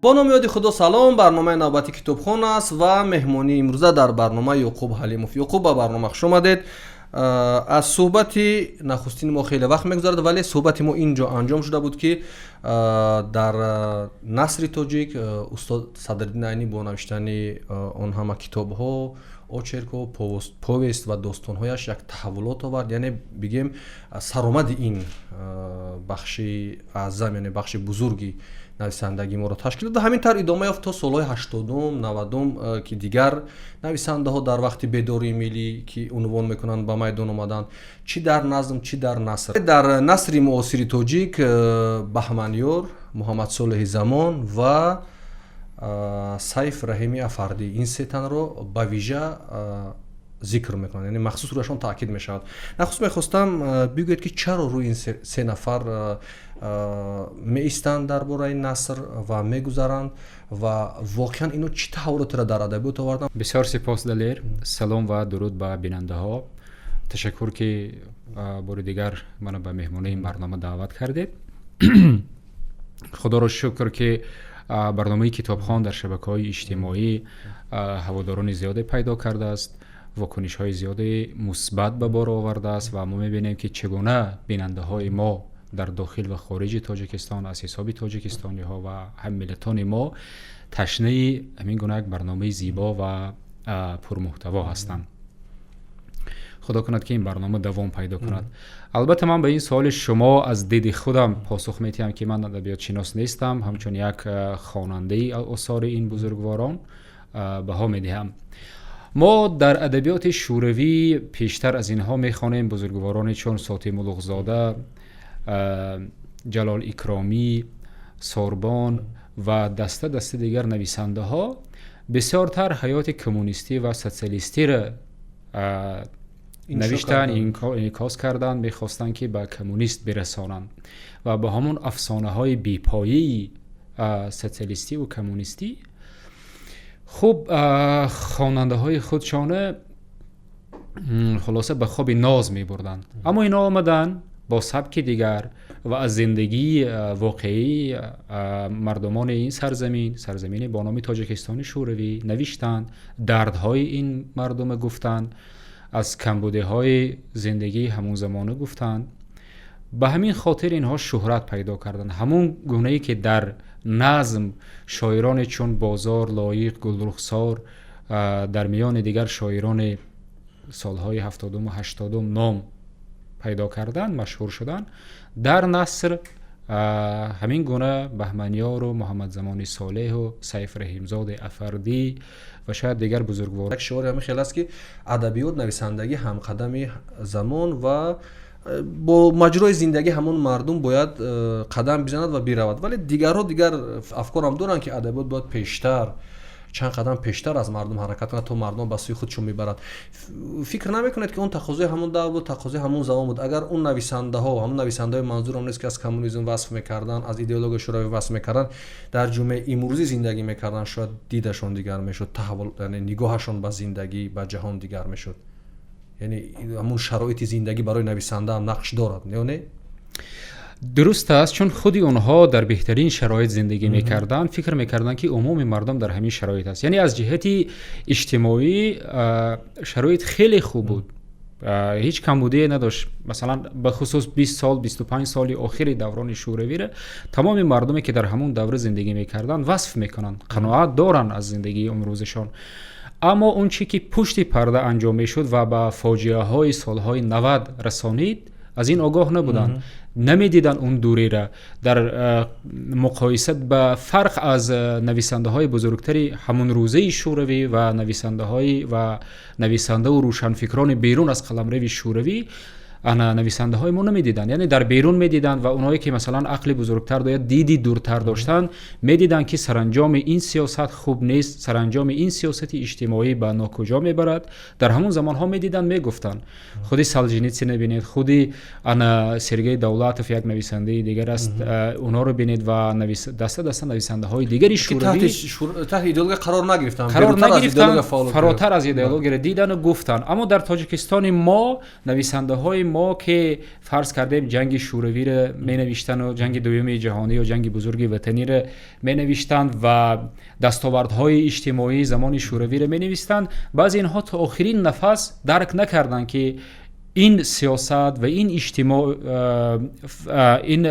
Бо номи ёди Худо, салом. Барномаи навбати «Китобхон» аст ва меҳмонии имрӯза дар барнома Ёқуб Ҳалимов. Ёқуб, ба барнома хуш омадед. Аз суҳбати нахустини мо хеле вақт мегузарад, вале суҳбати мо ин ҷо анҷом шуда буд, ки дар насри тоҷик устод Садриддин Айнӣ бо навиштани он ҳама китобҳо, очеркҳо, повесть ва достонҳояш як таҳаввулот овард, яъне бигем, саромади ин бахши аъзам, яъне бахши бузурги нависандагии моро ташкил дод. Ҳамин тавр идома ёфт то солҳои 80-ум, 90-ум, ки дигар нависандаҳо дар вақти бедории миллӣ, ки унвон мекунанд, ба майдон омаданд, чӣ дар назм, чӣ дар наср. Дар насри муосири тоҷик Баҳманёр, Муҳаммадсолеҳи Замон ва Сайф Раҳими Афардӣ, ин се танро ба вижа зикр мекунанд, яъне махсус рӯяшон таъкид мешавад. Нахуст мехостам, бигӯед, ки чаро рӯи ин се нафар меистанд дар бораи наср ва мегузаранд ва воқеан ино чӣ таҳаввулотеро дар адабиёт оварданд? Бисёр сипос, Далер. Салом ва дуруд ба бинандаҳо. Ташаккур, ки бори дигар мана ба меҳмонии ин барнома даъват кардед. Худоро шукр, ки барномаи «Китобхон» дар шабакаҳои иҷтимоӣ ҳаводорони зиёде пайдо кардааст, вокунишҳои зиёде мусбат ба бор овардааст ва мо мебинем, ки чӣ гуна бинандаҳои мо дар дохил ва хориҷи Тоҷикистон аз ҳисоби тоҷикистониҳо ва ҳаммиллатони мо ташнаи ҳамин гуна як барномаи зибо ва пурмуҳтаво ҳастанд. Худо кунад, ки ин барнома давом пайдо кунад. Албатта, ман ба ин суоли шумо аз диди худам посух медиҳам, ки ман адабиётшинос нестам. Ҳамчун як хонандаи осори ин бузургворон баҳо медиҳам. Мо дар адабиёти шӯравӣ пештар аз инҳо мехонем бузургворони чун Соти Мулуқзода, Ҷалол Икромӣ, Сорбон ва даста даста дигар нависандаҳо бисёртар ҳаёти коммунистӣ ва социалистиро навиштан, инъикос карданд, мехостанд, ки ба коммунист бирасонанд ва ба ҳамон афсонаҳои бепояи социалистиву коммунистӣ хуб хонандаҳои худшона хулоса ба хоби ноз мебурданд. Аммо инҳо омаданд бо сабки дигар ва аз зиндагии воқеии мардумони ин сарзамин, сарзамине бо номи Тоҷикистони Шӯравӣ, навиштанд, дардҳои ин мардума гуфтанд, аз камбудиҳои зиндагии ҳамон замона гуфтанд. Ба ҳамин хотир инҳо шӯҳрат пайдо карданд. Ҳамон гунае ки дар назм шоироне чун Бозор, Лоиқ, Гулрухсор, дар миёни дигар шоирони солҳои 70-уму 80-ум ном пайдо карданд, машҳур шуданд, дар наср ҳамин гуна Баҳманёру Муҳаммадзамони Солеҳу Сайф Раҳимзоди Афардӣ ва шояд дигар бузургвор. Як шиори ҳамин хел аст, ки адабиёт, нависандагӣ ҳамқадами замон ва бо маҷрои зиндагӣ ҳамон мардум бояд қадам бизанад ва биравад. Вале дигарҳо дигар афкорам доранд, ки адабиёт бояд пештар, чанд қадам пештар аз мардум ҳаракат кунад, то мардум ба сӯи худшон мебарад. Фикр намекунед, ки он тақозои ҳамон давр буд, тақозои ҳамон замон буд? Агар он нависандаҳо, ҳамон нависандаҳои, манзурам нест, ки аз коммунизм васф мекарданд, аз идеологияи шӯравӣ васф мекарданд, дар ҷомеаи имрӯзӣ зиндагӣ мекарданд, шояд дидашон дигар мешуд, таҳаввул, яъне нигоҳашон ба зиндагӣ, ба ҷаҳон дигар мешуд. Яъне ҳамон шароити зиндагӣ барои нависандаам нақш дорад, ё не? Дуруст аст, чун худи онҳо дар беҳтарин шароит зиндагӣ мекарданд, фикр мекарданд, ки умуми мардум дар ҳамин шароит аст. Яъне аз ҷиҳати иҷтимоӣ шароит хеле хуб буд, ҳеҷ камбудие надошт. Масалан, бахусус 20 сол, 25 соли охири даврони шӯравиро тамоми мардуме, ки дар ҳамон давра зиндагӣ мекарданд, васф мекунанд, қаноат доранд аз зиндагии имрӯзашон. Аммо он чӣ ки пушти парда анҷом мешуд ва ба фоҷиаҳои солҳои 90 расонид, аз ин огоҳ набуданд, намедиданд он дурира. Дар муқоиса ба фарқ аз нависандаҳои бузургтари ҳамон рӯзаи шӯравӣ ва нависандаҳои ва нависандаву рӯшанфикрони берун аз қаламрави шӯравӣ, ана нависандаҳои мо намедиданд, яъне дар берун медиданд ва онҳое ки масалан ақли бузургтар дояд, диди дуртар доштанд, медиданд, ки саранҷоми ин сиёсат хуб нест, саранҷоми ин сиёсати иҷтимоӣ ба нокуҷо мебарад. Дар ҳамон замонҳо медиданд, мегуфтанд. Худи Солженицина бинед, худи ана Сергей Давлатов, як нависандаи дигар аст, онҳоро бинед ва даста даста нависандаҳои дигари шӯравӣ. Таҳти идеология қарор нагирифтанд. Қарор нагирифтанд, фаротар аз идеологияро дидану гуфтанд. Аммо дар Тоҷикистони мо нависандаҳои мо, ки фарз кардем, ҷанги Шӯравиро менавиштану ҷанги Дуюми ҷаҳонӣ ё ҷанги Бузурги Ватаниро менавиштанд ва дастовардҳои иҷтимоии замони Шӯравиро менавистанд, баъзе инҳо то охирин нафас дарк накарданд, ки ин сиёсат ва ин иҷтимоъ, ин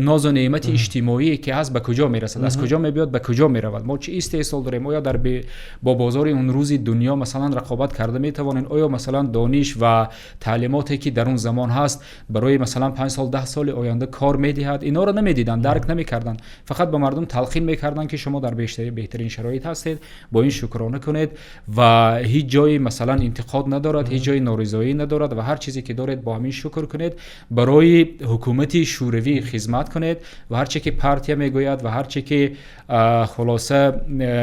нозу неъмати иҷтимоие, ки ҳаст, ба куҷо мерасад, аз куҷо мебиёд, ба куҷо меравад, мо чӣ истеҳсол дорем, оё дар бо бозори он рӯзи дунё, масалан, рақобат карда метавонем, оё, масалан, дониш ва таълимоте, ки дар он замон ҳаст, барои, масалан, 5 сол, 10 соли оянда кор медиҳад. Инҳоро намедиданд, дарк намекарданд. Фақат ба мардум талқин мекарданд, ки шумо дар беҳтарин шароит ҳастед, бо ин шукрона кунед ва ҳеҷ ҷои, масалан, интиқод надорад, ҳеҷ ҷои норизоӣ надорад ва ҳар чизе ки доред, бо ҳамин шукр кунед, барои ҳукумати Шӯравӣ хизмат кунед ва ҳар че ки партия мегӯяд ва ҳар че ки, хулоса,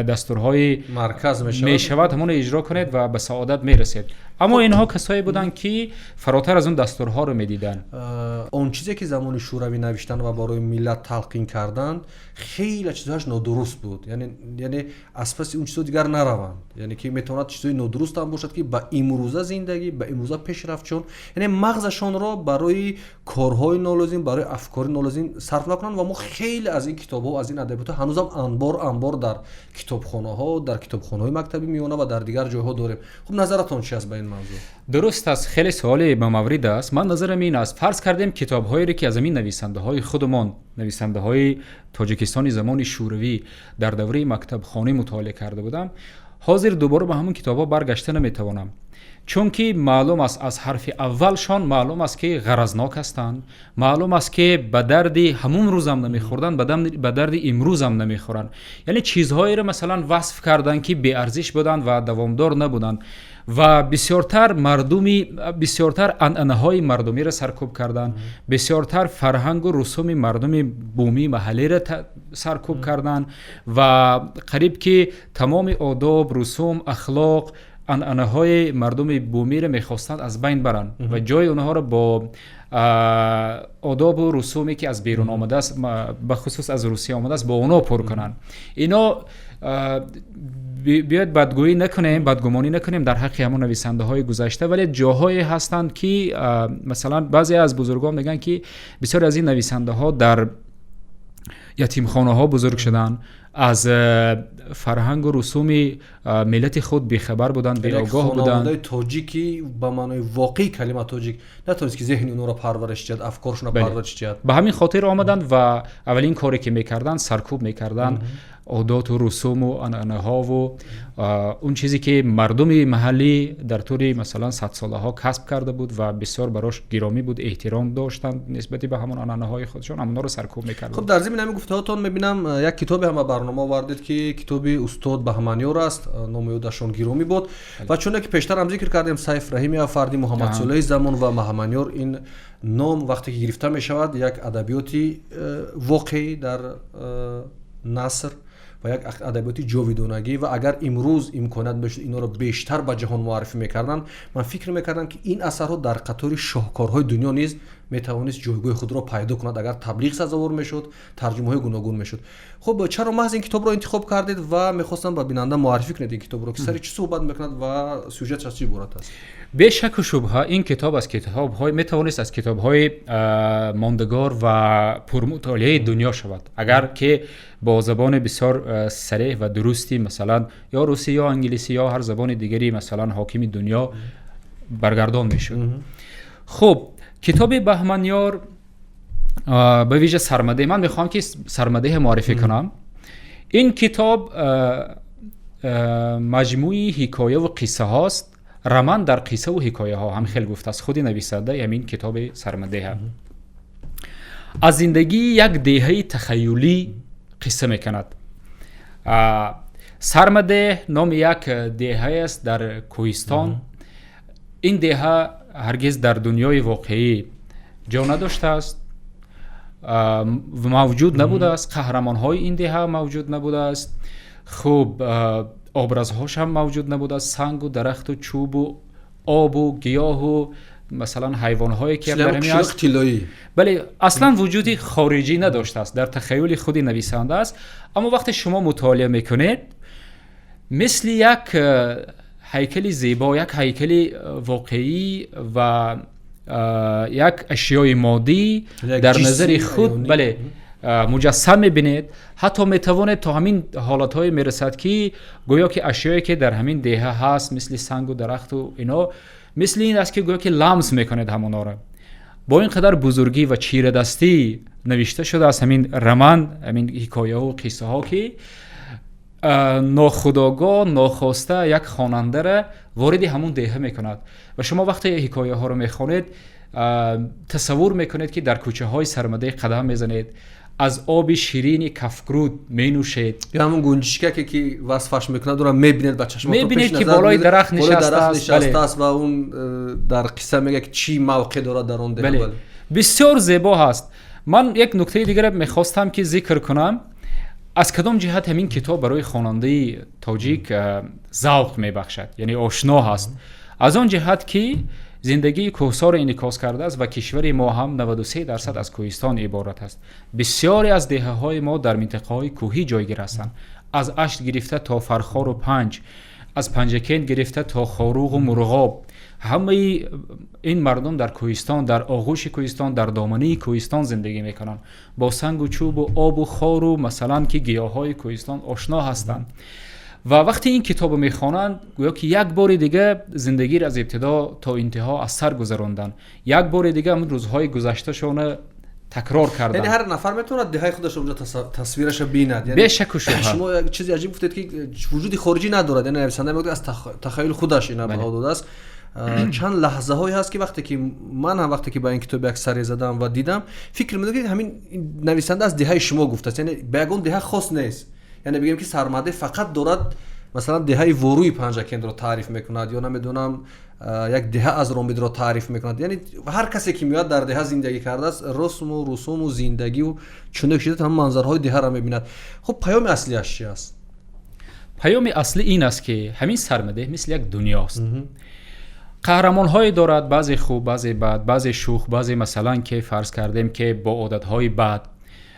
дастурҳои марказ мешавад, ҳамонро иҷро кунед ва ба саодат мерасед. Аммо инҳо касое буданд, ки фаротар аз он дастурҳоро медиданд. Он чизе, ки замони Шӯравӣ навиштанд ва барои миллат талқин карданд, хеле чизҳояш нодуруст буд. Яъне аз паси он чизҳо дигар нараванд, яъне ки метавонад чизҳои нодуруст ҳам бошад, ки ба имрӯза зиндагӣ, ба имрӯза пешрафтшон, яъне мағзашонро барои корҳои нолозим, барои афкори нолозим сарф накунанд. Ва мо хеле аз ин китобҳо, аз ин адабиётҳо ҳанӯзам анбор анбор дар китобхонаҳо, дар китобхонаҳои мактаби миёна ва дар дигар ҷойҳо дорем. Хуб, назаратон чи аст ба ин мавзӯъ? Дуруст аст, хеле суоли ба маврид аст. Ман назарам ин аст: фарз кардем, китобҳоере, ки аз ҳамин нависандаҳои худамон, нависандаҳои Тоҷикистони замони Шӯравӣ, дар давраи мактабхонӣ мутолиа карда будам, ҳозир дубора ба ҳамон китобҳо баргашта наметавонам, чунки маълум аст, аз ҳарфи аввалшон маълум аст, ки ғаразнок ҳастанд, маълум аст, ки ба дарди ҳамун рӯзам намехӯрданд, ба дарди имрӯзам намехӯранд. Яъне чизҳоеро, масалан, васф карданд, ки беарзиш буданд ва давомдор набуданд ва бисёртар мардуми, бисёртар анъанаҳои мардумиро саркӯб карданд, бисёртар фарҳангу русуми мардуми бумии маҳаллиро саркӯб карданд ва қариб ки тамоми одоб, русум, ахлоқ, анъанаҳои мардуми бумиро мехостанд аз байн баранд ва ҷои онҳоро бо одобу русуме, ки аз берун омадааст, бахусус аз Русия омадааст, бо онҳо пур кунанд. Ино, биёед, бадгӯӣ накунем, бадгумонӣ накунем дар ҳаққи ҳамон нависандаҳои гузашта, вале ҷоҳое ҳастанд, ки, масалан, баъзе аз бузургон мегӯянд, ки бисёре аз ин нависандаҳо дар ятимхонаҳо бузург шуданд, аз фарҳангу русуми миллати худ бехабар буданд, беогоҳ буданд. Тоҷики ба маънои воқеии калима тоҷик натавонист, ки зеҳни онҳоро парвариш диҳад, афкоршонро парвариш диҳад. Ба ҳамин хотир омаданд ва аввалин коре, ки мекарданд, саркӯб мекарданд одоту русуму анъанаҳову он чизе, ки мардуми маҳаллӣ дар тӯли, масалан, садсолаҳо касб карда буд ва бисёр барош гиромӣ буд, эҳтиром доштанд нисбати ба ҳамон анъанаҳои худшон, ҳамонҳоро саркӯб мекарданд. Хуб, дар зимни ҳамин гуфтаҳотон мебинам, як китобе ҳам ба барнома овардед, ки китоби устод Баҳманиёр аст, номи ёдашон гиромӣ бод. Ва чуне ки пештар ҳам зикр кардем, Сайф Раҳими Афарди, Муҳаммадсолеҳи Замон ва Баҳманиёр, ин ном вақте ки гирифта мешавад, як адабиёти воқеӣ дар наср ва як адабиёти ҷовидонагӣ. Ва агар имрӯз имконият мешуд, инҳоро бештар ба ҷаҳон муаррифӣ мекарданд, ман фикр мекардам, ки ин асарҳо дар қатори шоҳкорҳои дунё низ метавонист ҷойгоҳи худро пайдо кунад, агар таблиғ сазовор мешуд, тарҷумаҳои гуногун мешуд. Хуб, чаро маҳз ин китобро интихоб кардед? Ва мехостам ба бинанда муаррифӣ кунед ин китобро, ки сари чӣ суҳбат мекунад ва сюжеташ аз чӣ иборат аст. Бешаку шубҳа, ин китоб аз китобҳои, метавонист аз китобҳои мондагор ва пурмутолиаи дунё шавад, агар ки бо забони бисёр сареҳ ва дурусти, масалан, ё русӣ, ё англисӣ, ё ҳар забони дигари, масалан, ҳокими дунё баргардон мешуд. Хуб, китоби Баҳманёр, ба вижа Сармадеҳ, ман мехоҳам, ки Сармадеҳ муаррифӣ кунам. Ин китоб маҷмӯи ҳикояву қиссаҳост, роман дар қиссаву ҳикояҳо, ҳам хел гуфтааст худи нависандаи ҳамин китоби Сармадеҳа. Аз зиндагии як деҳаи тахаюлӣ қисса мекунад. Сармадеҳ номи як деҳаест дар кӯҳистон. Ин деҳа ҳаргиз дар дунёи воқеӣ ҷо надоштааст, мавҷуд набудааст, қаҳрамонҳои ин деҳа мавҷуд набудааст, хуб, образҳош ҳам мавҷуд набудааст, сангу дарахту чӯбу обу гиёҳу, масалан, ҳайвонҳое, ки тиллоӣ. Бале, аслан вуҷуди хориҷӣ надоштааст, дар тахаюли худи нависанда аст. Аммо вақте шумо мутолиа мекунед, мисли як Ҳайкали зебо, як ҳайкали воқеӣ ва як ашёи моддӣ дар назари худ, бале, муҷассам мебинед. Ҳатто метавонед то ҳамин ҳолатҳое мерасад, ки гӯё ки ашёе, ки дар ҳамин деҳа ҳаст, мисли сангу дарахту ино, мисли ин аст, ки гӯё ки ламс мекунед ҳамонҳоро. Бо ин қадар бузургӣ ва чирадастӣ навишта шудааст ҳамин роман, ҳамин ҳикояҳу қиссаҳо, ки нохудогоҳ, нохоста як хонандара вориди ҳамун деҳа мекунад. Ва шумо вақте ҳикояҳоро мехонед, тасаввур мекунед, ки дар кӯчаҳои Сармадеҳ қадам мезанед, аз оби ширини Кафкруд менӯшед. Ё ҳамун гунҷишкаке, ки васфаш мекунад, ӯро мебинед ба чашматон. Мебинед, ки болои дарахт нишастааст ва он дар қисса мегӯяд, ки чӣ мавқеъ дорад дар он деҳа. Бисёр зебо ҳаст. Ман як нуктаи дигаре мехостам, ки зикр кунам. Аз кадом ҷиҳат ҳамин китоб барои хонандаи тоҷик завқ мебахшад, яъне ошно ҳаст? Аз он ҷиҳат, ки зиндагии кӯҳсоро инъикос кардааст ва кишвари мо ҳам 93% аз кӯҳистон иборат аст. Бисёре аз деҳаҳои мо дар минтақаҳои кӯҳӣ ҷойгир ҳастанд, аз Ашт гирифта то Фархору Панҷ, аз Панҷакент гирифта то Хоруғу Мурғоб. Ҳамаи ин мардум дар кӯҳистон, дар оғӯши кӯҳистон, дар доманаи кӯҳистон зиндагӣ мекунанд, бо сангу чӯбу обу хору, масалан, ки гиёҳҳои кӯҳистон ошно ҳастанд. Ва вақте ин китобро мехонанд, гӯё ки як бори дига зиндагиро аз ибтидо то интиҳо аз сар гузаронданд, як бори дига ҳамин рӯзҳои гузашташона такрор карданд. Яъне ҳар нафар метавонад деҳаи худашро онҷо тасвираша бинад. Бешаку шубҳа. Шумо як чизи аҷиб гуфтед, ки вуҷуди хориҷӣ надорад, яъне нависанда мегӯяд, аз тахаюли худаш ина баҳо додааст. Чанд лаҳзаҳое ҳаст, ки вақте ки ман ҳам, вақте ки ба ин китоб як саре задам ва дидам, фикр мекунам, ки ҳамин нависанда аз деҳаи шумо гуфтааст. Яъне ба ягон деҳа хос нест, яъне бигем, ки Сармадеҳ фақат дорад, масалан, деҳаи Воруи Панҷакентро таъриф мекунад ё, намедонам, як деҳа аз Ромидро таъриф мекунад. Яъне ҳар касе, ки меояд, дар деҳа зиндагӣ кардааст, расму русуму зиндагиву чунек шуда, ҳама манзараҳои деҳаро мебинад. Хуб, паёми аслиаш чи аст? Паёми аслӣ ин аст, ки ҳамин Сармадеҳ мисли як дунёст. Қаҳрамонҳое дорад, баъзе хуб, баъзе бад, баъзе шӯх, баъзе, масалан, ки фарз кардем, ки бо одатҳои бад,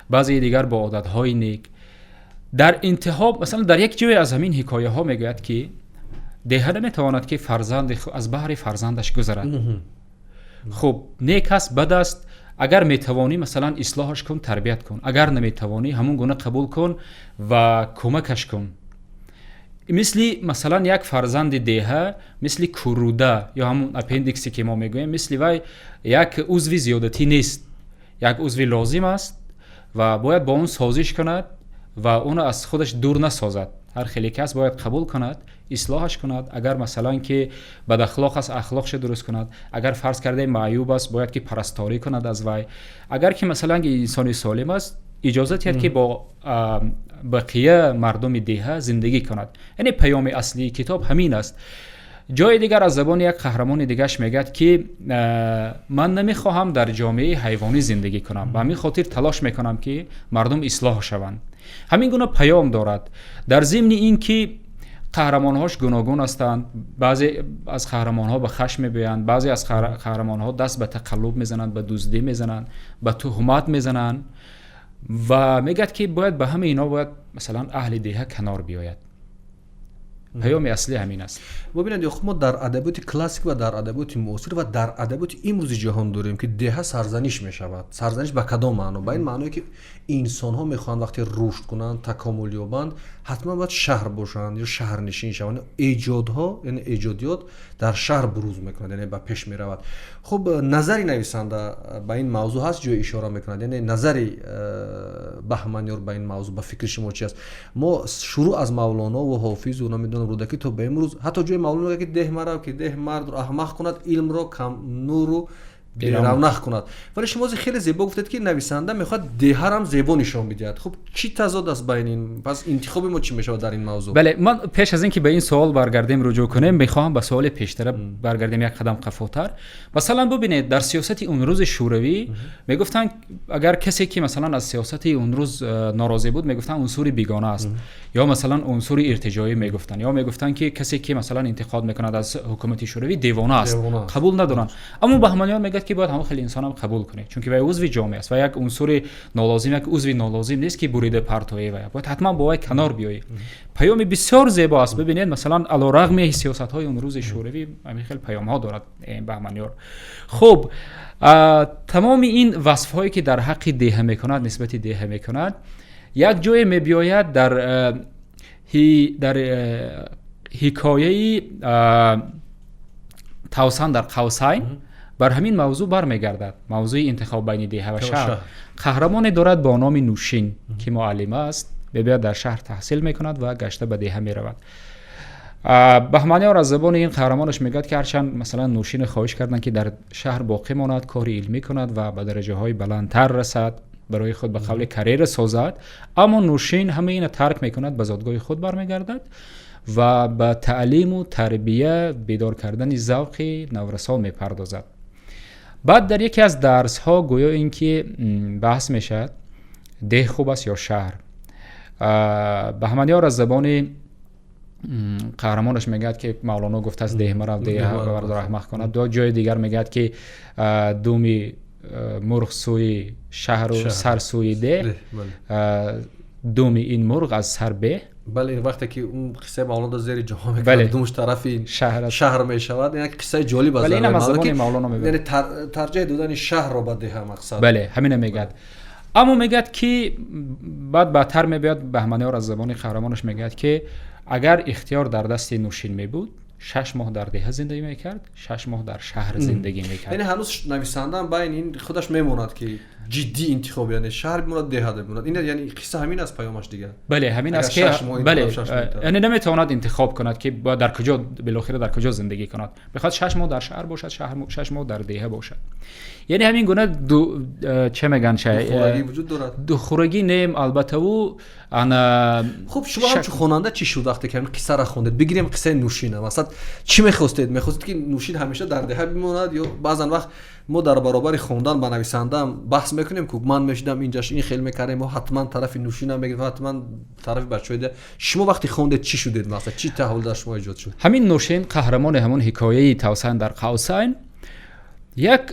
баъзеи дигар бо одатҳои нек. Дар интиҳо, масалан, дар як ҷое аз ҳамин ҳикояҳо мегӯяд, ки деҳа наметавонад, ки фарзанди аз баҳри фарзандаш гузарад. Хуб, нек аст, бад аст, агар метавонӣ, масалан, ислоҳаш кун, тарбият кун, агар наметавонӣ, ҳамон гуна қабул кун ва кӯмакаш кун. Мисли, масалан, як фарзанди деҳа, мисли куруда ё ҳамун аппендиксе, ки мо мегӯем, мисли вай як узви зиёдатӣ нест, як узви лозим аст ва бояд бо он созиш кунад ва онро аз худаш дур насозад. Ҳар хеле ки аст, бояд қабул кунад, ислоҳаш кунад. Агар, масалан, ки бадахлоқ аст, ахлоқша дуруст кунад. Агар, фарз кардаем, маъюб аст, бояд ки парасторӣ кунад аз вай. Агар ки, масалан, ки инсони солим аст, иҷоза диҳад, ки бо бақия мардуми деҳа зиндагӣ кунад. Яъне паёми аслии китоб ҳамин аст. Ҷои дигар аз забони як қаҳрамони дигаш мегӯяд, ки ман намехоҳам дар ҷомеаи ҳайвонӣ зиндагӣ кунам, ба ҳамин хотир талош мекунам, ки мардум ислоҳ шаванд. Ҳамин гуна паём дорад. Дар зимни ин ки қаҳрамонҳош гуногун ҳастанд, баъзе аз қаҳрамонҳо ба хашм мебиёянд, баъзе аз қаҳрамонҳо даст ба тақаллуб мезананд, ба дуздӣ мезананд, ба туҳмат мезананд ва мегӯяд, ки бояд ба ҳамаи ино бояд, масалан, аҳли деҳа канор биёяд. Паёми аслӣ ҳамин аст. Бубинед, ёқуб, мо дар адабиёти классик ва дар адабиёти муосир ва дар адабиёти имрӯзи ҷаҳон дорем, ки деҳа сарзаниш мешавад. Сарзаниш ба кадом маъно? Ба ин маъное, ки инсонҳо мехоҳанд вақте рушд кунанд, такомул ёбанд, ҳатман бояд шаҳр бошанд ё шаҳрнишин шаванд. Эҷодҳо, яъне эҷодиёт дар шаҳр бурӯз мекунад, яъне ба пеш меравад. Хуб, назари нависанда ба ин мавзӯъ ҳаст, ҷое ишора мекунад? Яъне назари Баҳманёр ба ин мавзӯъ ба фикри шумо чи аст? Мо шурӯъ аз Мавлоно ва Ҳофизу, намедонам, Рӯдакӣ то ба имрӯз, ҳатто ҷои Мавлоно мегӯяд, ки деҳ марав, ки деҳ мардро аҳмақ кунад, илмро кам нуру беравнақ кунад. Вале шумо хеле зебо гуфтед, ки нависанда мехоҳад деҳарам зебо нишон бидиҳад. Хуб, чӣ тазод аст байни ин? Пас интихоби мо чӣ мешавад дар ин мавзӯъ? Бале, ман пеш аз ин ки ба ин суол баргардем, руҷӯъ кунем, мехоҳам ба суоли пештара баргардем, як қадам қафотар. Масалан, бубинед, дар сиёсати он рӯзи шӯравӣ мегуфтанд, агар касе ки, масалан, аз сиёсати он рӯз норозӣ буд, мегуфтанд, унсури бегона аст ё, масалан, унсури иртиҷоӣ мегуфтанд, ё мегуфтанд, ки касе ки, масалан, интиқод мекунад аз ҳукумати шӯравӣ, девона аст, қабул надоранд. Аммо Баҳманиёр мегӯяд. мегӯяд, ки бояд ҳамон хеле инсонам қабул кунед, чунки вай узви ҷомеа аст ва як унсури нолозим, як узви нолозим нест, ки бурида партоӣ, вай бояд ҳатман бо вай канор биёӣ. Паёми бисёр зебо аст. Бибинед, масалан, алорағми сиёсатҳои он рӯзи Шӯравӣ, ҳамин хел паёмҳо дорад Баҳманиёр. Хуб, тамоми ин васфҳое, ки дар ҳаққи деҳа мекунад, нисбати деҳа мекунад, як ҷое мебиёяд дар ҳикояи «Тавсан дар қавсайн», бар ҳамин мавзӯъ бармегардад, мавзӯи интихоб байни деҳа ва шаҳр. Қаҳрамоне дорад бо номи Нӯшин, ки муаллима аст, мебиёяд, дар шаҳр таҳсил мекунад ва гашта ба деҳа меравад. Баҳманиёр аз забони ин қаҳрамонаш мегӯяд, ки ҳарчанд, масалан, Нӯшина хоҳиш карданд, ки дар шаҳр боқӣ монад, кори илмӣ кунад ва ба дараҷаҳои баландтар расад, барои худ ба қавли карьера созад, аммо Нӯшин ҳамаи ина тарк мекунад, ба зодгоҳи худ бармегардад ва ба таълиму тарбия, бедор кардани завқи наврасон мепардозад. Баъд дар яке аз дарсҳо гӯё ин ки баҳс мешавад: деҳ хуб аст ё шаҳр? Баҳманиёр аз забони қаҳрамонаш мегӯяд, ки Мавлоно гуфтааст: «Деҳ марав, деҳ раҳмат кунад». Ҷои дигар мегӯяд, ки думи мурғ сӯи шаҳру сар сӯи деҳ, думи ин мурғ аз сар беҳ. Бале, вақте ки он қиссаи Мавлоно зери ҷома мекунад, думаш тарафи шаҳр мешавад, як қиссаи ҷолиб аст. Бале, инам аз забони Мавлоно мегӯяд. Яъне тарҷеҳ додани шаҳрро ба деҳа мақсад. Бале, ҳамина мегӯяд. Аммо мегӯяд, ки баъд баъдтар мебиёд, Баҳманиёр аз забони қаҳрамонаш мегӯяд, ки агар ихтиёр дар дасти Нӯшин мебуд, 6 моҳ дар деҳа зиндагӣ мекард, 6 моҳ дар шаҳр зиндагӣ мекард. Яъне ҳанӯз нависандаам байни ин худаш мемонад, ки ҷиддӣ интихоб, яъне шаҳр бимонад, деҳа бимонад. Ин яъне қисса ҳамин аст, паёмаш дигар. Бале, ҳамин аст, ки бале, яъне наметавонад интихоб кунад, ки бояд дар куҷо, билохира дар куҷо зиндагӣ кунад. Мехоҳад 6 моҳ дар шаҳр бошад, 6 моҳ дар деҳа бошад. Яъне ҳамин гуна че мегӯянд? Вуҷуд дорад. Духурагӣ нем, албатта, ӯ ана. Хуб, шумо ҳамчун хонанда чӣ шуд, вақте ки ҳамин қиссаро хондед? Бигирем қиссаи Нӯшина, масалан, чӣ мехостед? Мехостед, ки Нӯшин ҳамеша дар деҳа бимонад ё баъзан вақт мо дар баробари хондан ба нависандаам баҳс мекунем, ку ман мешидам инҷаш ин хел мекардем, мо ҳатман тарафи Нӯшина мегирем, ҳатман тарафи бачаҳои деҳа. Шумо вақте хондед, чӣ шудед, масалан, чӣ таҳаввул дар шумо эҷод шуд? Ҳамин Нӯшин, қаҳрамони ҳамон ҳикояи «Тавсан дар қавсайн», як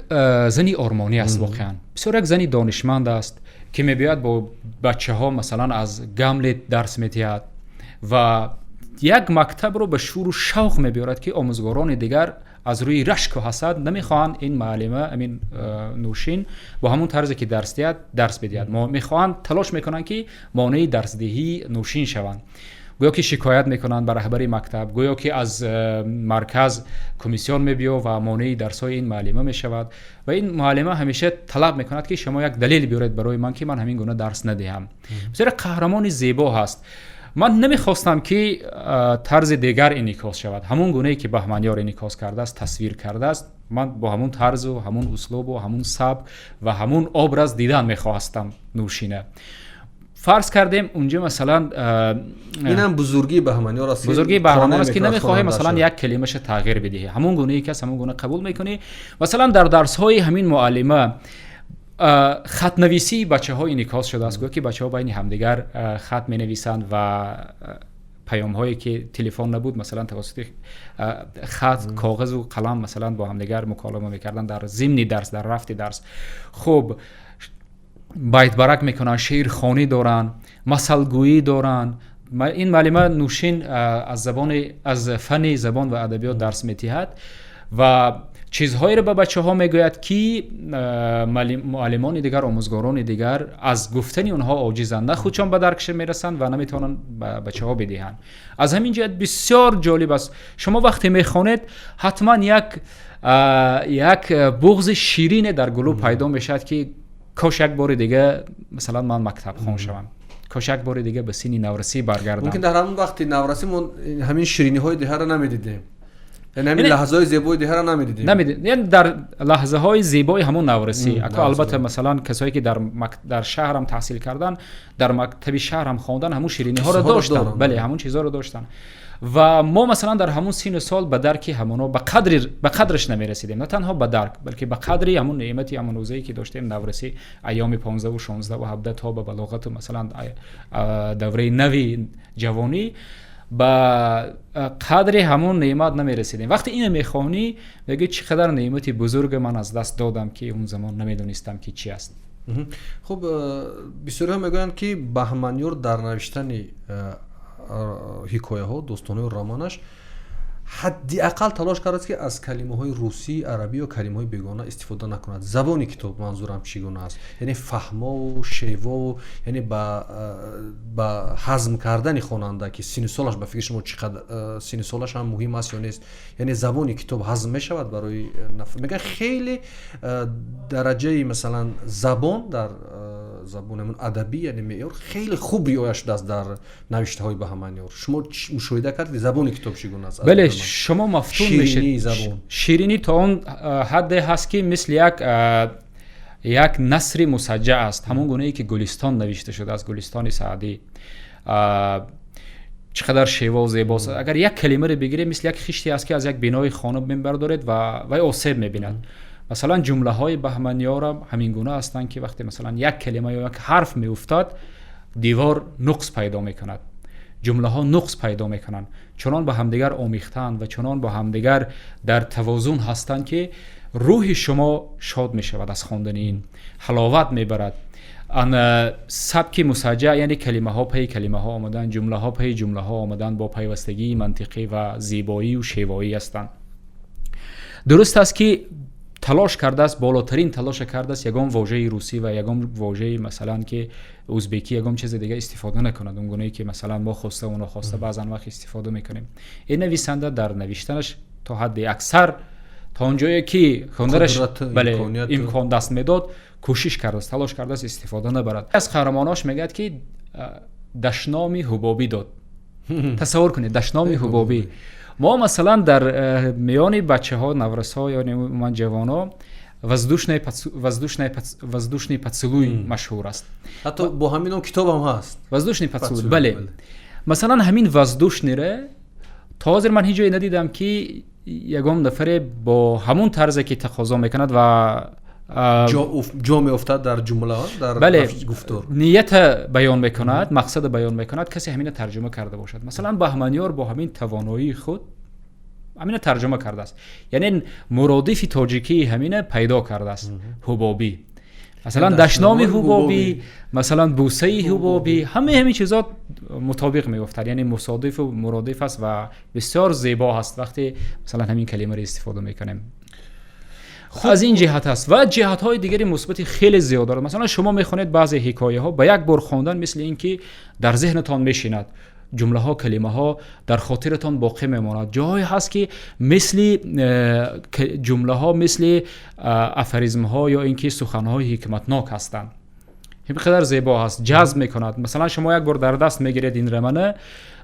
зани ормонӣ аст. Воқеан, бисёр як зани донишманд аст, ки мебиёяд, бо бачаҳо, масалан, аз Гамлет дарс медиҳад ва як мактабро ба шӯру шавқ мебиёрад, ки омӯзгорони дигар аз рӯи рашку ҳасад намехоҳанд ин муаллима, амин Нӯшин бо ҳамон тарзе, ки дарс диҳад, дарс бидиҳад. Мехоҳанд, талош мекунанд, ки монеи дарсдиҳии Нӯшин шаванд. Гӯё ки шикоят мекунанд ба раҳбари мактаб, гӯё ки аз марказ комиссион мебиё ва монеи дарсҳои ин муаллима мешавад. Ва ин муаллима ҳамеша талаб мекунад, ки шумо як далел биёред барои ман, ки ман ҳамин гуна дарс надиҳам. Бисёр қаҳрамони зебо ҳаст. Ман намехостам, ки тарзи дигар инъикос шавад. Ҳамон гунае, ки Баҳманиёр инъикос кардааст, тасвир кардааст, ман бо ҳамон тарзу ҳамон услубу ҳамон сабк ва ҳамон образ дидан мехоҳастам Нӯшина. Фарз кардем, унҷа, масалан, инам бузургии Баҳманиёр аст. Бузургии Баҳманиёр аст, ки намехоҳӣ, масалан, як калимаша тағйир бидиҳӣ, ҳамон гунае ки аст, ҳамон гуна қабул мекунӣ. Масалан, дар дарсҳои ҳамин муаллима хатнависии бачаҳо инъикос шудааст. Гӯё ки бачаҳо байни ҳамдигар хат менависанд ва паёмҳое, ки телефон набуд, масалан, тавассути хат, коғазу қалам, масалан, бо ҳамдигар муколама мекарданд дар зимни дарс, дар рафти дарс. Хуб, байтбарак мекунанд, шеърхонӣ доранд, масалгӯӣ доранд. Ин муаллима Нӯшин аз забони, аз фанни забон ва адабиёт дарс медиҳад ва чизҳоеро ба бачаҳо мегӯяд, ки муаллимони дигар, омӯзгорони дигар аз гуфтани онҳо оҷизанд, на худшон ба даркш мерасанд ва наметавонанд ба бачаҳо бидиҳанд. Аз ҳамин ҷиҳат бисёр ҷолиб аст. Шумо вақте мехонед, ҳатман як буғзи ширине дар гулӯ пайдо мешавад, ки кош як бори дига, масалан, ман мактабхон шавам, кош як бори дига ба синни наврасӣ баргардам. Мумкин дар ҳамон вақти наврасӣ мо ҳамин шириниҳои деҳаро намедидем, яъне ҳамин лаҳзаҳои зебои деҳаро намедидем. Намедидем, яъне дар лаҳзаҳои зебои ҳамон наврасӣ. Ако, албатта, масалан, касое, ки дар шаҳрам таҳсил кардан, дар мактаби шаҳрам хондан, ҳамон шириниҳоро доштанд, бале, ҳамон чизҳоро доштанд. Ва мо, масалан, дар ҳамон сину сол ба дарки ҳамоно ба қадраш намерасидем. На танҳо ба дарк, балки ба қадри ҳамон неъмати ҳамон рӯзае, ки доштем, наврасӣ, айёми 15-у 16-у 17 то ба балоғату, масалан, давраи нави ҷавонӣ. Ба қадри ҳамон неъмат намерасидем. Вақте ина мехонӣ, мегӯӣ, чӣ қадар неъмати бузурга ман аз даст додам, ки он замон намедонистам, ки чӣ аст. Хуб, бисёриҳо мегӯянд, ки Баҳманёр дар навиштани ҳикояҳо, достонҳои романаш ҳадди ақал талош кардааст, ки аз калимаҳои русӣ, арабӣ ё калимаҳои бегона истифода накунад. Забони китоб, манзурам, чӣ гуна аст? Яъне фаҳмову шевову, яъне ба ҳазм кардани хонанда, ки синну солаш, ба фикри шумо, чӣ қадар синну солаш ҳам муҳим аст ё нест? Яъне забони китоб ҳазм мешавад барои, мегӯянд, хеле дараҷаи, масалан, забон дар забони адабӣ, яъне меъёр хеле хуб риоя шудааст дар навиштаҳои Баҳманёр. Шумо мушоҳида кардед, забони китоб чӣ гуна аст? Бале, шумо мафтун мешед. Ширинӣ то он ҳадде ҳаст, ки мисли як насри мусаҷҷаъ аст, ҳамон гунае ки Гулистон навишта шудааст, Гулистони Саъдӣ чӣ қадар шевову зебост. Агар як калимаро бигирем, мисли як хиште аст, ки аз як бинои хона мебардоред ва вай осеб мебинад. Масалан, ҷумлаҳои Баҳманёрам ҳамин гуна ҳастанд, ки вақте, масалан, як калима ё як ҳарф меуфтад, девор нуқс пайдо мекунад, ҷумлаҳо нуқс пайдо мекунанд. Чунон ба ҳамдигар омехтаанд ва чунон бо ҳамдигар дар тавозун ҳастанд, ки рӯҳи шумо шод мешавад аз хондани ин, ҳаловат мебарад. Ан сабки мусаҷҷаъ, яъне калимаҳо пайи калимаҳо омаданд, ҷумлаҳо пайи ҷумлаҳо омаданд, бо пайвастагии мантиқӣ ва зебоию шевоӣ ҳастанд. Дуруст аст, ки талош кардааст, болотарин талоша кардааст, ягон вожаи русӣ ва ягон вожаи, масалан, ки узбекӣ, ягон чизи дига истифода накунад, он гунае ки, масалан, мо хоставу нохоста баъзан вақт истифода мекунем. Ин нависанда дар навиштанаш то ҳадди аксар, то он ҷое ки хондараш, бале, имкон даст медод, кӯшиш кардааст, талош кардааст, истифода набарад. Аз қаҳрамонош мегӯяд, ки дашноми ҳубобӣ дод. Тасаввур кунед, дашноми ҳубобӣ. Мо, масалан, дар миёни бачаҳо, наврасҳо ё умуман ҷавонҳо воздушный поцелуй машҳур аст. Ҳатто бо ҳамин ном китобам ҳаст. Воздушный поцелуй, бале. Масалан, ҳамин воздушный ре то ҳозир ман ҳеҷ ҷое надидам, ки ягон нафаре бо ҳамун тарзе, ки тақозо мекунад ва ҷо меофтад дар ҷумла, дар бале гуфтор. Нията баён мекунад, мақсада баён мекунад, касе ҳамина тарҷума карда бошад. Масалан, Баҳманёр бо ҳамин тавоноии худ ҳамина тарҷума кардааст, яъне муродифи тоҷикии ҳамина пайдо кардааст: ҳубобӣ. Масалан, дашноми ҳубобӣ, масалан, бусаи ҳубобӣ, ҳамаи ҳамин чизо мутобиқ меофтад, яъне мусодифу муродиф аст ва бисёр зебо ҳаст, вақте, масалан, ҳамин калимаро истифода мекунем. Аз ин ҷиҳат аст ва ҷиҳатҳои дигари мусбати хеле зиёд дорад. Масалан, шумо мехонед баъзе ҳикояҳо, ба як бор хондан мисли ин ки дар зеҳнатон мешинад, ҷумлаҳо, калимаҳо дар хотиратон боқӣ мемонад. Ҷоҳое ҳаст, ки мисли ҷумлаҳо, мисли афоризмҳо ё ин ки суханҳои ҳикматнок ҳастанд. Ин қадар зебо ҳаст, ҷазб мекунад. Масалан, шумо як бор дар даст мегиред ин романа,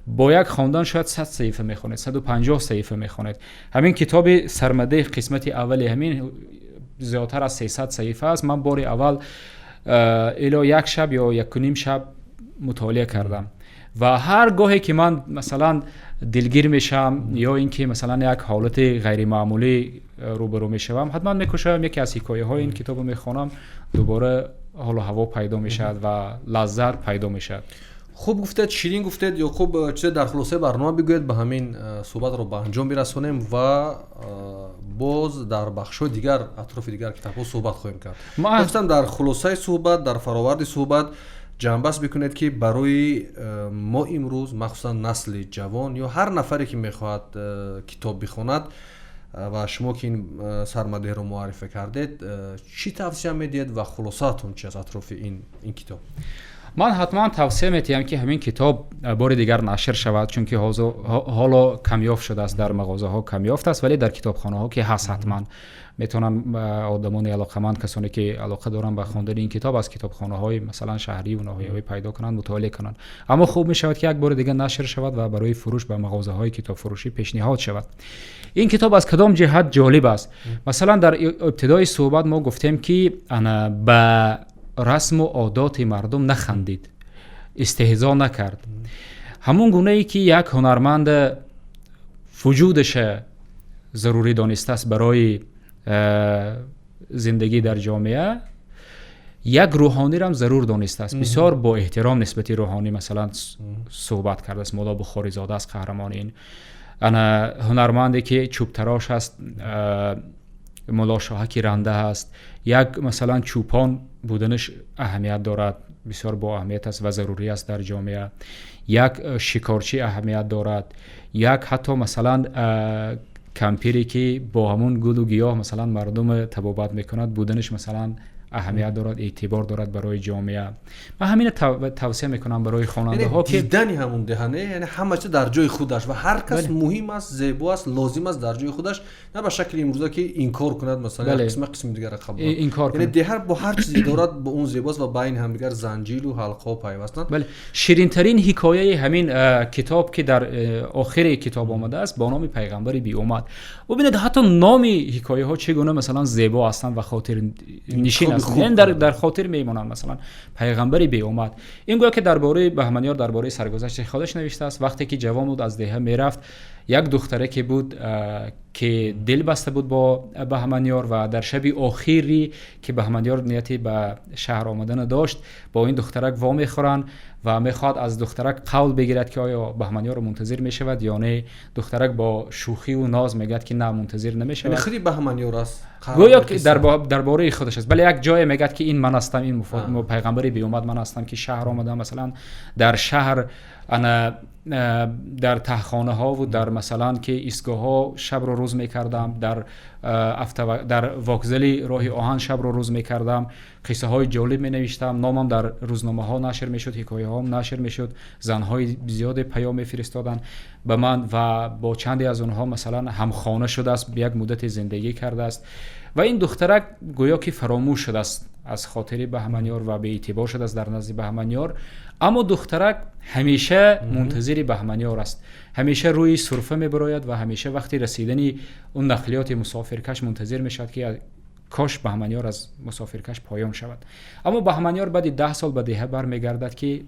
бо як хондан шояд 100 саҳифа мехонед, 150 саҳифа мехонед. Ҳамин китоби Сармадеҳ, қисмати аввали ҳамин зиёдтар аз 300 саҳифа аст. Ман бори аввал ило як шаб ё якуним шаб мутолиа кардам ва ҳар гоҳе ки ман, масалан, дилгир мешавам ё ин ки, масалан, як ҳолати ғайримаъмулӣ рӯбарӯ мешавам, ҳатман мекӯшам, яке аз ҳикояҳои ин китобро мехонам, дубора ҳолу ҳаво пайдо мешавад ва лаззат пайдо мешавад. Хуб гуфтед, ширин гуфтед, Ёқуб. Чизе дар хулосаи барнома бигӯед, ба ҳамин суҳбатро ба анҷом бирасонем ва боз дар бахшҳои дигар атрофи дигар китобҳо суҳбат хоҳем кард. Гуфтам, дар хулосаи суҳбат, дар фароварди суҳбат ҷамъбаст бикунед, ки барои мо имрӯз, махсусан насли ҷавон ё ҳар нафаре, ки мехоҳад китоб бихонад, ва шумо, ки ин Сармадеҳро муаррифӣ кардед, чӣ тавсия медиҳед ва хулосаатон чи аст атрофи ин китоб? Ман ҳатман тавсия метиҳам, ки ҳамин китоб бори дигар нашр шавад, чунки ҳоло камёфт шудааст, дар мағозаҳо камёфт аст, вале дар китобхонаҳо ки ҳаст, ҳатман метавонанд одамони алоқаманд, касоне ки алоқа доранд ба хондани ин китоб, аз китобхонаҳои, масалан, шаҳриву ноҳиявӣ пайдо кунанд, мутолиа кунанд. Аммо хуб мешавад, ки як бори дигар нашр шавад ва барои фурӯш ба мағозаҳои китобфурӯшӣ пешниҳод шавад. Ин китоб аз кадом ҷиҳат ҷолиб аст? Масалан, дар ибтидои суҳбат мо гуфтем, ки ана ба расму одоти мардум нахандид, истеҳзо накард. Ҳамон гунае ки як ҳунарманд вуҷудаша зарурӣ донистааст барои зиндагӣ дар ҷомеа. Як рӯҳонирам зарур донистааст, бисёр бо эҳтиром нисбати рӯҳонӣ, масалан, суҳбат кардааст. Мулло Бухоризода аст қаҳрамони ин. Ана ҳунарманде, ки чӯбтарош аст, Мулло Шоҳаки Ранда ҳаст. Як, масалан, чӯпон буданаш аҳамият дорад, бисёр бо аҳамият аст ва зарурӣ аст дар ҷомеа. Як шикорчӣ аҳамият дорад, як ҳатто, масалан, кампире, ки бо ҳамун гулу гиёҳ, масалан, мардум табобат мекунад, буданаш, масалан, аҳамият дорад, эътибор дорад барои ҷомеа. Ман ҳамина тавсия мекунам барои хонандаҳо, ки дидани ҳамун деҳане, яъне ҳама чиз дар ҷои худаш ва ҳар кас муҳим аст, зебо аст, лозим аст дар ҷои худаш, на ба шакли имрӯза, ки инкор кунад, масалан, қисма қисми дигара қабул инкор. Яъне деҳа бо ҳар чизе дорад, бо он зебо аст ва байни ҳамдигар занҷиру ҳалқаҳо пайвастанд. Бале, ширинтарин ҳикояи ҳамин китоб, ки дар охири китоб омадааст, бо номи «Пайғамбари биомад». Бубинед, ҳатто номи ҳикояҳо чӣ гуна, масалан, зебо ҳастанд ва хотирнишин ҳастанд, дар хотир мемонанд. Масалан, «Пайғамбари беомад». Ин гӯё ки дар бораи Баҳманиёр, дар бораи саргузашти худаш навиштааст. Вақте ки ҷавон буд, аз деҳа мерафт, як духтаре ки буд, ки дил баста буд бо Баҳманиёр, ва дар шаби охирӣ, ки Баҳманиёр нияти ба шаҳр омадана дошт, бо ин духтарак вомехӯранд ва мехоҳад аз духтарак қавл бигирад, ки оё Баҳманиёрро мунтазир мешавад ё не. Духтарак бо шӯхиву ноз мегӯяд, ки на, мунтазир намешавад. Худи Баҳманиёр аст? Гӯё ки дар бораи худаш аст, бале. Як ҷое мегӯяд, ки ин ман ҳастам, ин пайғамбари беомад ман ҳастам, ки шаҳр омадам, масалан, дар шаҳр, ана дар таҳхонаҳову дар, масалан, ки истгоҳҳо шабро рӯз мекардам, дар вокзали роҳи оҳан шабро рӯз мекардам, қиссаҳои ҷолиб менавиштам, номам дар рӯзномаҳо нашр мешуд, ҳикояҳоам нашр мешуд, занҳои зиёде паём мефиристоданд ба ман, ва бо чанде аз онҳо, масалан, ҳамхона шудааст, як муддате зиндагӣ кардааст. Ва ин духтарак гӯё ки фаромӯш шудааст аз хотири Баҳманиёр ва беэътибор шудааст дар назди Баҳманиёр. Аммо духтарак ҳамеша мунтазири Баҳманиёр аст, ҳамеша рӯи сурфа мебарояд ва ҳамеша вақти расидани он нақлиёти мусофиркаш мунтазир мешавад, ки кош Баҳманиёр аз мусофиркаш поён шавад. Аммо Баҳманиёр баъди 10 сол ба деҳа бармегардад, ки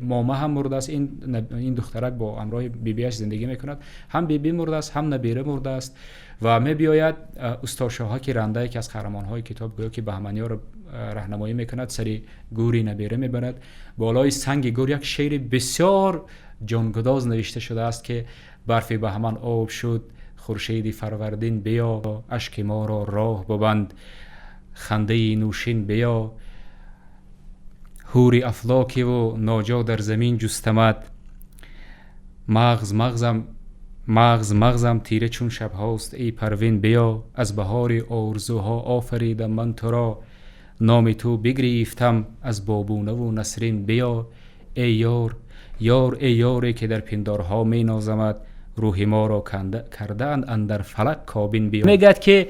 мома ҳам мурдааст. Ин духтарак бо ҳамроҳи бибиаш зиндагӣ мекунад, ҳам биби мурдааст, ҳам набира мурдааст. Ва мебиёяд устод Шоҳаки Рандае, ки аз қаҳрамонҳои китоб, гӯё ки Баҳманиёрро раҳнамоӣ мекунад, сари гӯри набира мебарад. Болои санги гӯр як шеъри бисёр ҷонгудоз навишта шудааст, ки «Барфи баҳман об шуд, хуршеди фарвардин биё, ашки моро роҳ бубанд, хандаи нӯшин биё, ҳури афлокиву ноҷо дар замин ҷустамад, мағз мағзам, мағз мағзам тира чун шабҳост, эй Парвин биё, аз баҳори орзуҳо офаридам ман туро, номи ту бигирифтам аз Бобунаву Насрин биё, эй ёр, ёр, эй ёре, ки дар пиндорҳо менозамад, рӯҳи моро кардаанд андар фалак кобин биё». Мегӯяд, ки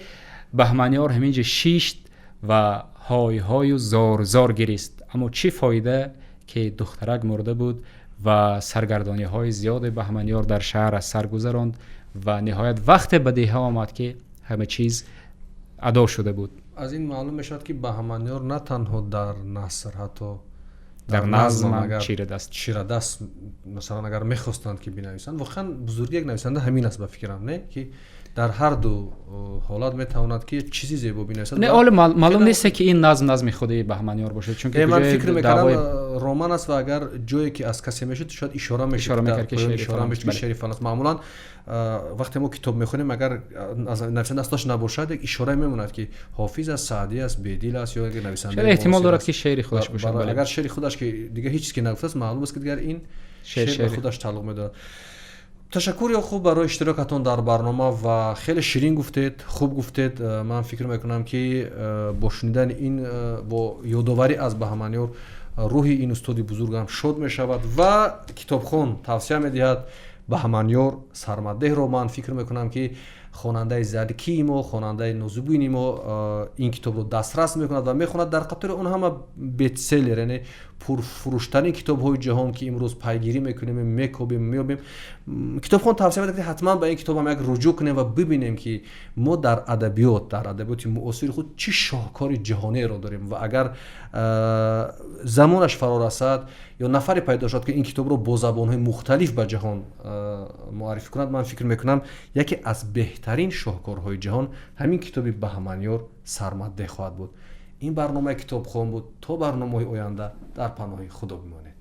Баҳманиёр ҳаминҷа шишт ва ҳой ҳою зор зор гирист. Аммо чӣ фоида, ки духтарак мурда буд. Ва саргардониҳои зиёде Баҳманиёр дар шаҳр аз сар гузаронд ва ниҳоят вақте ба деҳа омад, ки ҳама чиз адо шуда буд. Аз ин маълум мешавад, ки Баҳманиёр на танҳо дар наср, ҳатто дар назм чирадаст. Чирадаст. Масалан, агар мехостанд, ки бинависанд, воқеан бузурги як нависанда ҳамин аст, ба фикрам, не, ки дар ҳар ду ҳолат метавонад, ки чизи зебо бинависад. Не, ҳоло маълум нест, ки ин назм назми худи Баҳманиёр бошад, чунки ман фикр мекардам, роман аст ва агар ҷое ки аз касе мешуд, шояд ишора мешуд, ишора мешуд, ки шеъри фалон аст. Маъмулан вақте мо китоб мехонем, агар нависанда аслаш набошад, як ишора мемонад, ки Ҳофиз аст, Саъдӣ аст, Бедил аст ё нависанда. Эҳтимол дорад, ки шеъри худаш бошад. Агар шеъри худаш, ки дигар ҳеҷ чиз ки нагуфтааст, маълум аст, ки дигар ин шеър ба худаш тааллуқ медорад. Ташаккур, Ёқуб, барои иштирокатон дар барнома ва хеле ширин гуфтед, хуб гуфтед. Ман фикр мекунам, ки бо шунидани ин, бо ёдоварӣ аз Баҳманиёр, рӯҳи ин устоди бузургам шод мешавад. Ва Китобхон тавсия медиҳад Баҳманиёр Сармадеҳро. Ман фикр мекунам, ки хонандаи заркии мо, хонандаи нозубини мо ин китобро дастрас мекунад ва мехонад. Дар қатори он ҳама бестселлер, яъне пурфурӯштарин китобҳои ҷаҳон, ки имрӯз пайгирӣ мекунем, мекобем, меёбем, Китобхон тавсия медиҳад, ки ҳатман ба ин китобам як руҷӯъ кунем ва бибинем, ки мо дар адабиёти муосири худ чӣ шоҳкори ҷаҳонеро дорем. Ва агар замонаш фаро расад ё нафаре пайдо шавад, ки ин китобро бо забонҳои мухталиф ба ҷаҳон муаррифӣ кунад, ман фикр мекунам, яке аз беҳтарин шоҳкорҳои ҷаҳон ҳамин китоби Баҳманиёр Сармаддеҳ хоҳад буд. Ин барномаи «Китобхон» буд. То барномаҳои оянда дар паноҳи Худо бимонед.